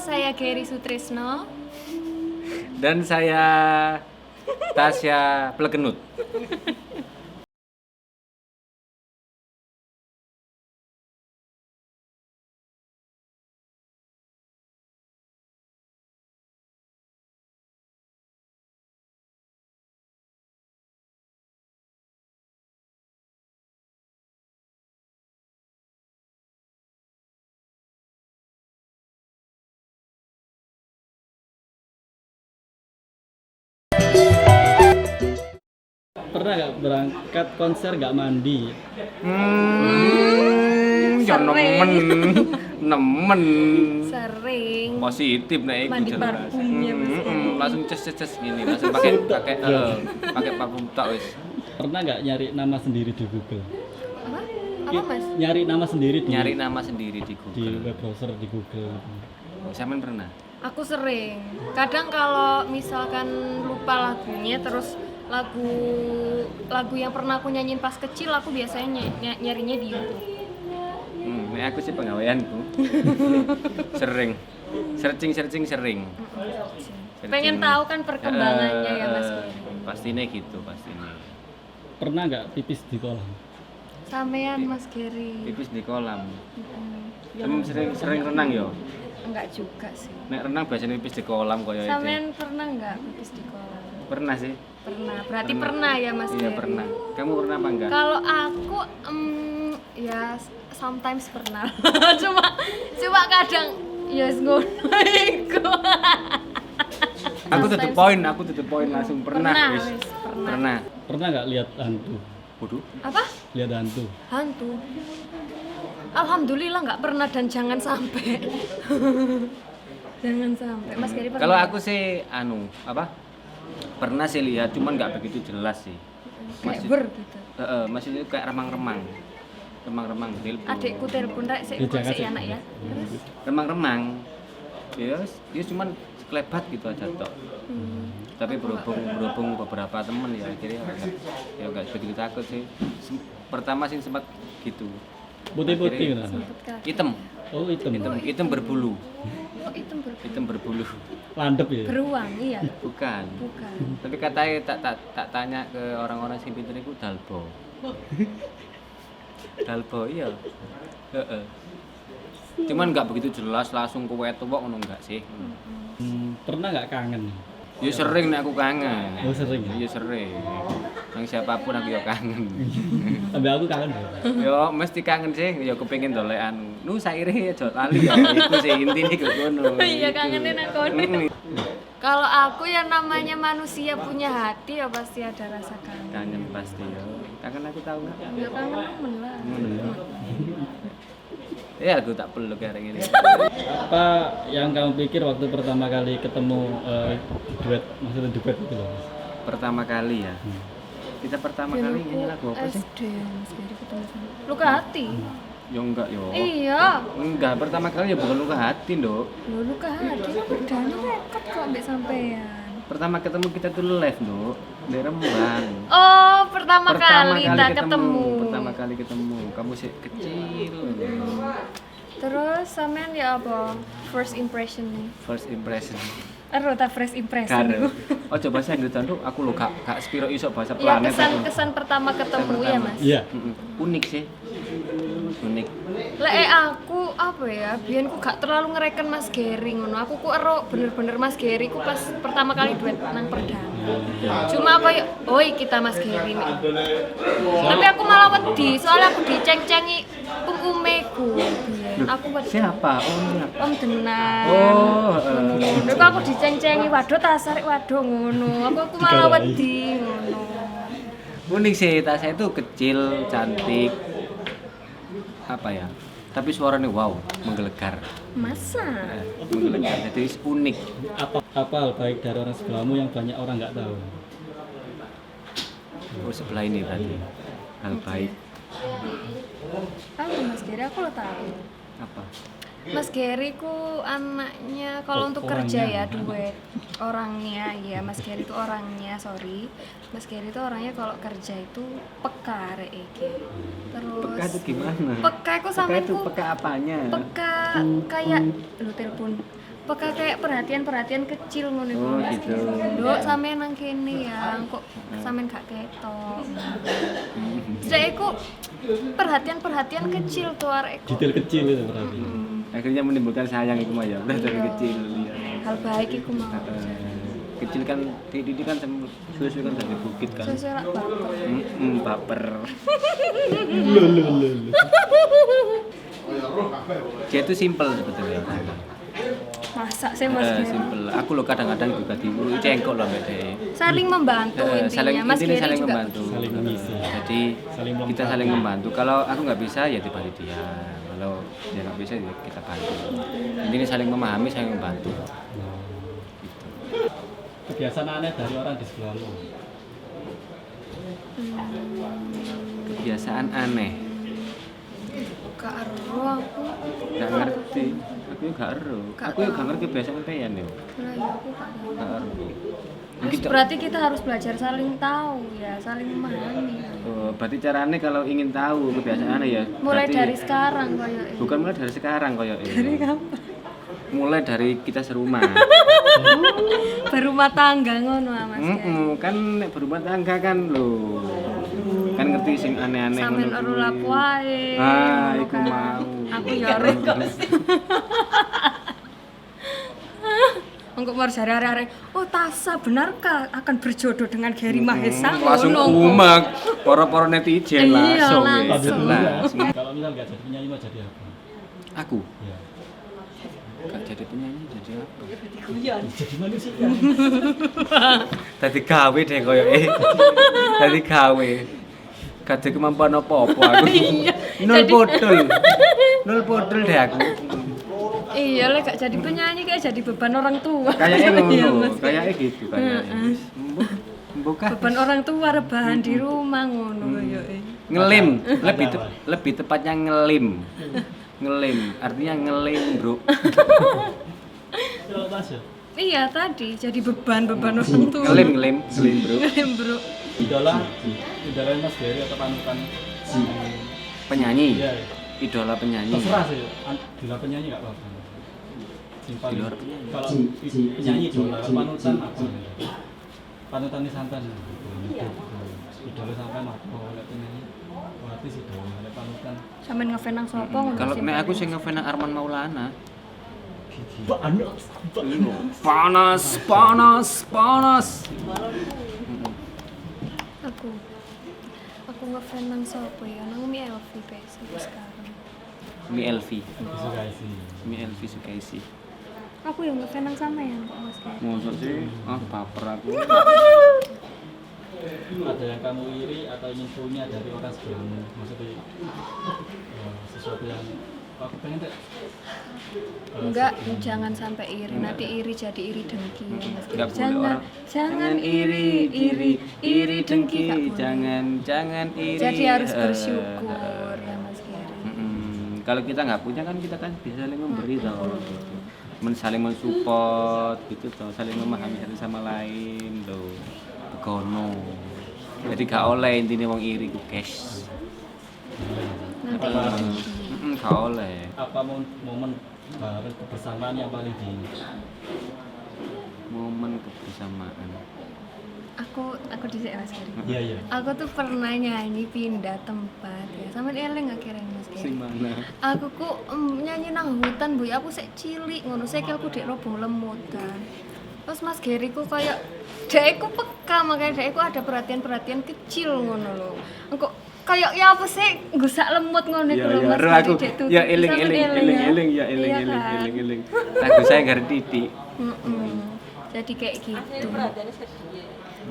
saya Gary Sutrisno. Dan saya Tasya Plekenut. Pernah nggak berangkat konser nggak mandi? Ya nemen, nemen. Sering. Positif nek iku Mandi jelas. parfumnya, Mas. Langsung ces ces ces gini, langsung pakai pakai pakai parfum tok wis. Pernah nggak nyari nama sendiri di Google? Apa? Apa, Mas? Nyari nama sendiri di Nyari nama sendiri di di Google. web browser di Google. Sampean pernah? Aku sering. Kadang kalau misalkan lupa lagunya terus lagu lagu yang pernah aku nyanyiin pas kecil aku biasanya nyarinya di YouTube. Nek aku sih penggaweanku. Sering. Searching-searching sering. Searching. Pengen tahu kan perkembangannya ya Mas. Pastinya gitu, pastinya. Pernah nggak pipis di kolam? Sampean Mas Gary. Pipis di kolam. Kamu sering sering renang yo? Enggak juga sih. Nek renang biasanya pipis di kolam koyo itu. Sampean pernah nggak pipis di kolam? Pernah sih. Pernah. Berarti pernah, ya Mas Iya Gary? pernah. Kamu pernah apa enggak? Kalau aku ya sometimes pernah. cuma cuma kadang ya wis ngono iku. Aku to the point, aku to the point langsung pernah, Pernah, wis. wis, pernah. Pernah. Pernah nggak lihat hantu? Waduh. Apa? Lihat hantu? Hantu. Alhamdulillah nggak pernah dan jangan sampai. Jangan sampai. Mas Gary pernah. Kalau aku sih anu, apa? Pernah sih lihat, cuman nggak begitu jelas sih. kayak ber gitu. Maksudnya kayak remang-remang. Remang-remang telepon. Adikku telepon rek sik Ya, kok jangan sik sih. anak ya. Terus Remang-remang. Ya, ya cuman sekelebat gitu aja tok. Tapi berhubung beberapa temen ya akhirnya ya nggak begitu takut sih. Pertama sih sempat gitu. Putih-putih gitu. sempet kaget. Hitam, Oh hitam. hitam, hitam berbulu, Oh, hitam hitam berbulu. Landep ya? beruang iya. Bukan. Bukan. Tapi katanya tak tanya ke orang-orang sing pinter iku dalbo. Dalbo iya. Heeh. Cuman nggak begitu jelas langsung kowe tuwek ngono enggak sih. Pernah nggak kangen? Ya sering nek aku kangen. Oh sering ya? Ya sering. Nang siapapun aku ya kangen. Sampai aku kangen ya. Yo mesti kangen sih, ya kepengin dolekan. Nu saire aja lali ya. Iku sih intine kok ngono. Iya kangenin aku. Kalau aku ya namanya manusia punya hati ya pasti ada rasa kangen. Kangen pasti yo. Kangen aku tahu enggak? Ya kangen temen lah. Ya aku tak peluk ya hari ini. Apa yang kamu pikir waktu pertama kali ketemu duet, maksudnya duet itu loh? Mas? Pertama kali ya. Kita pertama kali nyanyi lagu apa sih? SD Mas Gary ketemu sama. Luka hati. Ya enggak yo. Iya. Enggak, pertama kali ya bukan luka hati, Nduk. Loh, luka hati kan perdana rekod kok ambek sampean. Pertama ketemu kita tuh live, Nduk. Di Rembang. Oh, pertama, kali kita ketemu. Pertama kali ketemu. Kamu sih kecil. Terus sampean ya apa? First impression nih. First impression. Ero ta first impression. Karo. Oh, coba bahasa Inggris Nduk, aku lho gak sepiro iso bahasa Ya planet. kesan aku. kesan pertama ketemu ya, Mas. Iya. Unik sih. Unik. Lek aku apa ya, biyen ku gak terlalu ngereken Mas Gary ngono. Aku ku ero bener-bener Mas Gary ku pas pertama kali duet nang perdana. Cuma koyo, oi kita Mas Gary nih. Tapi aku malah wedi, soalnya aku diceng-cengi um-umeku biyen. Aku wedi. Siapa? Oh, siapa? Om Denan. Oh, Ngono. Iku aku diceng-cengi, waduh tasarik waduh ngono. Aku malah Digarai. wedi ngono. Unik sih, Tasya itu kecil, cantik. Apa ya? Tapi suaranya wow, menggelegar. Masa? Menggelegar. Jadi unik. Apa hal baik dari orang sebelahmu yang banyak orang nggak tahu? Oh, sebelah ini berarti. Hal baik. Aku Mas Gary aku lo tahu. Apa? Mas Gary ku anaknya kalau Oh, untuk kerja orangnya. ya duet orangnya ya Mas Gary itu orangnya, sorry, Mas Gary itu orangnya kalau kerja itu peka arek iki. Terus Peka itu gimana? Peka iku Peka sampean itu ku peka apanya? peka kayak lu telepon, peka kayak perhatian-perhatian kecil ngono iku, Oh, Mas gitu. Gary. Nduk, sampean nang kene ya, kok sampean gak ketok. Jadi iku perhatian-perhatian kecil tuh arek iku. Detail kecil itu berarti. Akhirnya menimbulkan sayang itu mah ya, udah dari Iya. kecil ya. Hal baik iku mau. Kecil kan Didi kan suwe-suwe kan dari bukit kan. Sesuai rak baper. Baper. Lo lo lo lo. Dia itu simple sebetulnya. Masa sih Mas Gary? Simple. Aku lo kadang-kadang juga diurui cengkok loh mbak Dek. Saling membantu intinya. Saling Mas intinya Gary saling juga membantu. Saling mengisi. Jadi Saling kita melengkapi. saling membantu. Kalau aku nggak bisa ya dibantu dia. Kalau dia nggak bisa ya kita bantu. Intinya saling memahami, saling membantu. Nah, Gitu. kebiasaan aneh dari orang di sebelahmu. Kebiasaan aneh. Gak ero aku. Nggak ngerti. Aku juga ero. Gak Aku juga ngerti kebiasaan pean ya. Lah ya aku gak ngerti. Nggak ero. Terus Mungkin berarti kita harus belajar saling tahu ya, saling memahami. Oh, berarti caranya kalau ingin tahu kebiasaan aneh ya. Mulai berarti dari sekarang koyo bukan mulai dari sekarang koyo Dari kapan? Mulai dari kita serumah. Berumah tangga ngono ah, Mas Gary. Kan nek berumah tangga kan lho. Kan ngerti sing aneh-aneh Sampeyan ngono ero kuwi. lapo wae. Ah, ngono iku kan. mau. Aku ya ero. Engko mau jare arek-arek, "Oh, Tasa benarkah akan berjodoh dengan Gary Mahesa?" Langsung Ngono, engko. umek para-para netizen Iya, langsung. wis. langsung. Langsung. Kalau misal nggak jadi penyanyi mau jadi apa? Aku Ya. gak jadi penyanyi jadi apa? Jadi manusia. Dadi gawe deh koyo eh. Dadi gawe. Gak ada kemampuan apa-apa aku. Nol podol. Nol podol deh aku. Iya, lek gak jadi penyanyi kayak jadi beban orang tua. Kayaknya Iya, ngono, Mas. kayaknya gitu kayaknya. Mbuh, mbuh kah? Beban orang tua rebahan di rumah ngono koyoke. Ngelim, lebih tepatnya ngelim. Ngelim, artinya ngelim, Bro. Kalau Mas ya? Iya, tadi jadi beban-beban orang tua. Ngelim, ngelim, ngelim, Bro. Ngelim, Bro. Idola, idola Mas Gary atau panutan? Penyanyi. Iya. Idola penyanyi. Terserah sih, idola penyanyi nggak apa-apa. Sing paling- Idola penyanyi. Kalau penyanyi idola, panutan apa? Panutan ini santan. Iya. Idola sampean apa? Lek penyanyi, artis idola, lek panutan. Sampeyan ngefan nang sapa ngono Kalau sih, nek aku paling. sing ngefan nang Arman Maulana. Panas, Panas, panas, panas. Aku ngefan nang sapa ya? Nang Mi Elvi be sampai sekarang. Mi Elvi, Sukaisi. Mi Elvi Sukaisi. Aku yang ngefan nang sampean kok Mas Gary. Mosok sih, ah baper aku. Ada yang kamu iri atau ingin punya dari orang sebelummu? Maksudnya sesuatu yang aku pengen deh. Enggak, jangan sampai iri. Nanti iri jadi iri dengki ya, Mas Gary. Enggak boleh Jangan, orang. jangan iri, iri, iri dengki. Nggak boleh. Jangan, jangan iri. Jadi harus Eh, bersyukur ya Mas Gary. Kalau kita nggak punya kan kita kan bisa saling memberi toh gitu. Saling mensupport gitu toh, saling memahami satu sama lain loh. Begono. Jadi gak oleh intinya wong iri ku, guys. Nanti iri dengki. Gak oleh. Apa momen bareng kebersamaan yang paling di Momen kebersamaan. Aku dhisik Mas Gary. Iya iya. Aku tuh pernah nyanyi pindah tempat ya. Sampeyan eling akhirnya Mas Gary. Sing mana? Aku ku nyanyi nang hutan bu, aku sik cilik ngono, sikilku dek robong lemutan. Terus Mas Gary ku kayak dek ku peka makanya dek ku ada perhatian-perhatian kecil ngono lho. Engko kayak ya apa sih gusak lemut ngono iku Ya lho ya Mas ero Gary aku. dek tutup. Ya eling Sampeyan eling eling ya? eling ya eling Iya eling kan? eling eling. Lagu saya ngerti titik. Mm-mm. Jadi kayak gitu.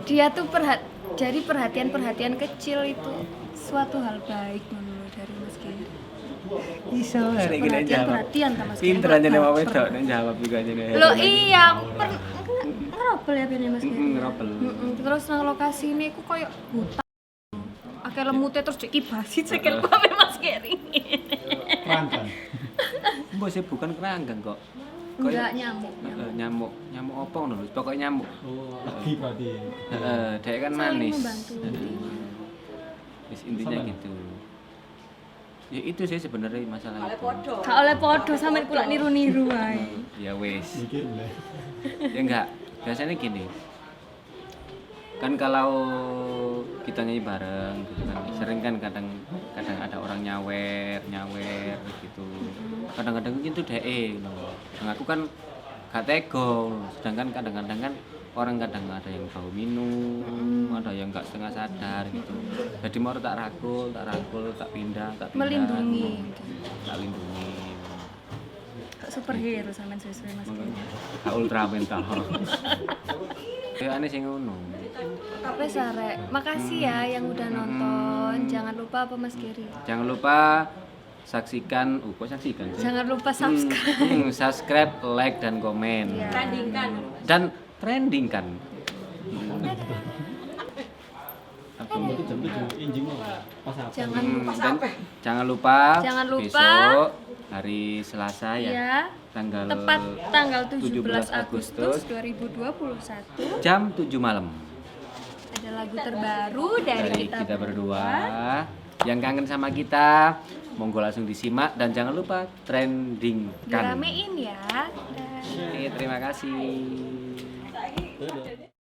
Dia tuh jadi perhatian-perhatian kecil itu suatu hal baik menurut dari Mas Gary. Iso arek iki nek jawab. Perhatian-perhatian ta Mas Gary. Pinter aja nih Baper. wedok nek jawab juga aja nih. Loh iya, aku ngerobel ya ben Mas Gary. Ngerobel. Terus nang lokasi ini aku koyo hutan. Akeh lemute terus dikibasi cekel pape Mas Gary. Perang kan. Mbok sih bukan keranggang kok. Kayak- Enggak nyamuk. Heeh, nyamuk, nyamuk apa ngono lho, pokoknya nyamuk. Oh, lagi berarti. Heeh, dhek kan Saling manis. membantu. Heeh. Wis intinya Sama. gitu. Ya itu sih sebenarnya masalah Oleh itu. podo. Gak oleh podo sampean pula niru-niru wae. Ya wis. Mikir boleh. Ya enggak, biasanya gini. Kan kalau kita nyanyi bareng gitu kan, sering kan kadang kadang ada orang nyawer, nyawer gitu. Kadang-kadang itu DE loh. Nah, aku kan gak tego, sedangkan kadang-kadang kan orang kadang ada yang bau minum, ada yang nggak setengah sadar gitu. Jadi mau tak rangkul, tak rangkul, tak pindah, tak pindah. Melindungi. Tak lindungi. Kok superhero sampean suwe-suwe Mas Geri. Gak Ultraman tau. Ya aneh sing ngono. Wes arek, makasih ya yang udah nonton. Jangan lupa apa Mas Geri? Jangan lupa saksikan, kok saksikan sih? Jangan lupa subscribe. Subscribe, like dan komen. Iya. Trendingkan. Dan trending kan. Apa? Itu jam 7 injing mau. Pas apa? Jangan Dan jangan lupa Jangan lupa. besok hari Selasa ya. ya. Tanggal Tepat tanggal 17 17 Agustus Agustus 2021 jam 7 malam ada lagu terbaru dari, dari kita berdua. Yang kangen sama kita, monggo langsung disimak dan jangan lupa trendingkan. Diramein ya. Dah. Oke, terima kasih. Dadah.